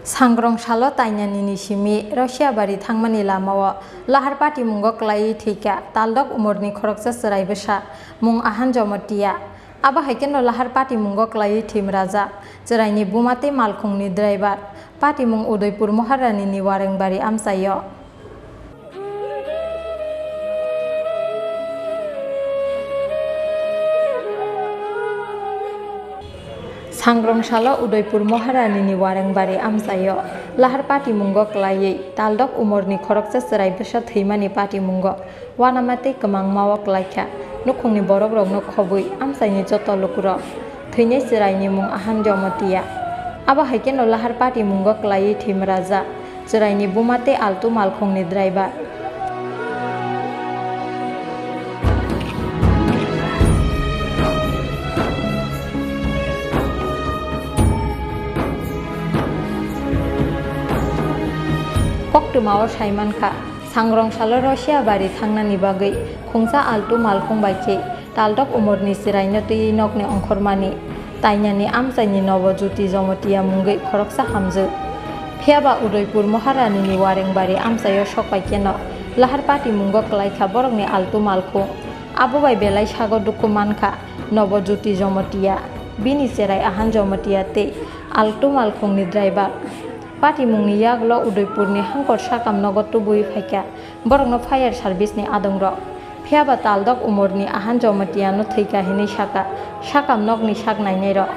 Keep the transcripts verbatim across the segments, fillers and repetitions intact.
Sangrong salo tainani ni simi Russia bari thangmani lamao lahar patimungo klaiwi thwikha Taldok umorni khoroksa chwrai bwsa mung Ahan Jomotia. Abo hai kheno lahar patimungo klaiwi thwimrajak chwraini buma tei malkhungni driver, patimung Udaipur Moharani ni Warengbari amchaio. Sangrong salo Udaipur Moharani ni Warengbari amchaio lahar patimungo klaiwi Taldok umorni khoroksa chwrai bwsa thwimani patimungo uanama tei kwmangmao klaikha nukhungni borokrokno khobwi amchaini joto lukurok. Thwinai chwraini mung Ahan Jomotia. Abo hai kheno lahar patimungo klaiwi thwimrajak chwraini buma tei altu malkhungni driver. Koktwmao saimankha, sangrong salo Russia bari thangnani bagwi khungsa altu malkhung bai khe Taldok umorni chwraino twiwi nokni ongkhormani tainani amchaini Nobo Jyoti Jomotia mungwi khoroksa hamjwk. Phiyaba Udaipur Moharani ni Warengbari amchaio sokpai kheno lahar patimungo klaikha borokni altu malkhung. Abo bai belai sago dukhu mankha Nobo Jyoti Jomotia, bini chwrai Ahan Jomotia tei altu malkhungni driver. Patimungni yagulo Udaipurni hangkor sakam nogo tubui phaikha borokno fire service ni adongrok. Phiyaba Taldok umorni Ahan Jomotiano thwikha hinwi sakha sakam nokni sak nainairok.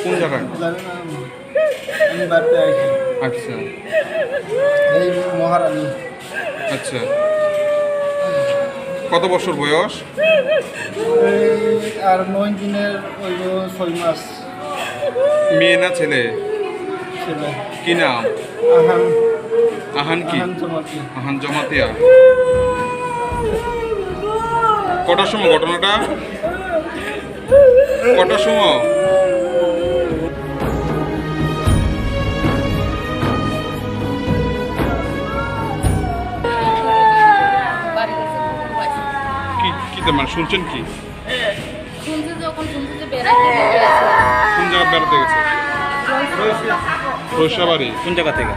কোন জায়গায়? জানি না আমি। আমি বাড়িতে আছি। আচ্ছা। এই মহারানী। আচ্ছা। কত বছর বয়স? এই আর নয় দিনের, ওই ছয় মাস। মেয়ে না ছেলে? ছেলে। কি নাম? আহান। আহান কি? আহান জমাতিয়া। আহান জমাতিয়া। কটার সময় ঘটনাটা? কটার সময়? কি, কি তে-, মানে শুনছেন কি? শুনছি যখন শুনছি যে বেড়াইতে গেছে। কোন জায়গায় বেড়াতে গেছে? রইসা বাড়ি। কোন জায়গা থেকে?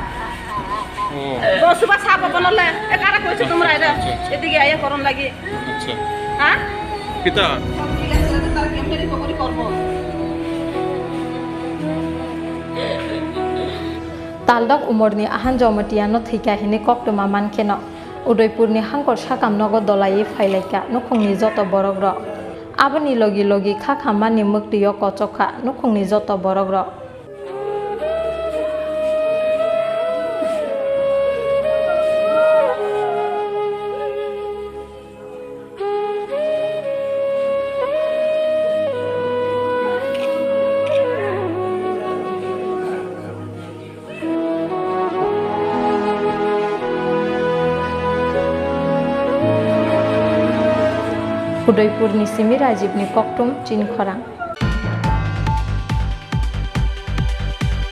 ও। বসবাস হবো বললে, এ কারা কইছে তোমরা এটা? আচ্ছা, আচ্ছা। এদিকে আইয়া করন লাগি। আচ্ছা। হ্যাঁ? পিতা। তারা কেমনে recovery করবো? Taldok umorni Ahan Jomotiano thwikha hinwi koktwma mankheno Udaipurni hangkor sakam nogo dolaiwi phailaikha nukhungni joto borokrok. Aboni logi logi kha khammani mwktwio kochok kha nukhungni joto borokrok. Udaipurni simi Rajibni koktwm chini khorang.